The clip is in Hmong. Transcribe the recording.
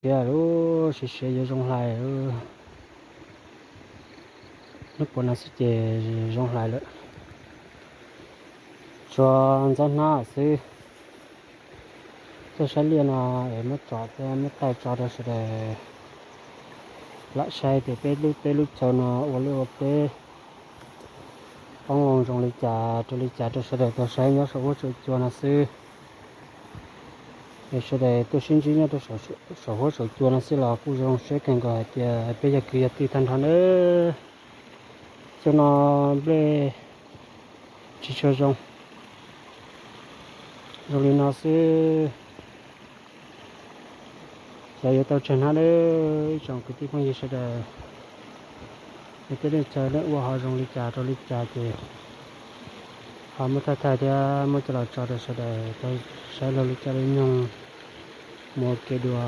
Thiab lub siav siav yuav zoo hlais, hnub puas no xwb ces zoo hlais lawm. Tshuav ntxhab hnab xwb. Tuaj saib liaj no es muab tsom thiab muab thaij tso rau sawv daws lam saib tias peb lub teb lub chaw no ua liaj ua teb qoob loo zoo li cas rau li cas rau sawv daws tau saib nyob saum huab saum cua no xwb. Es sawv daws tuaj sib ntsib nyob rau saum huab saum cua no xwb los kuj zoo siab kawg nkaus hais tias peb yog kwv yog tij tag nrho nawb. Xyoo no nplej tsis tshua zoo, zoo li no xwb. Xyov yuav tau tsawg hnab nawb ib tsoom kwv tij phooj ywg sawv daws. Es tej neej tsa nej ua ho zoo li cas rau li cas ces ho muab thaij thaij thiab muab coj los tso rau sawv daws tau saib lug li cas li nyoog mus ua ke dua.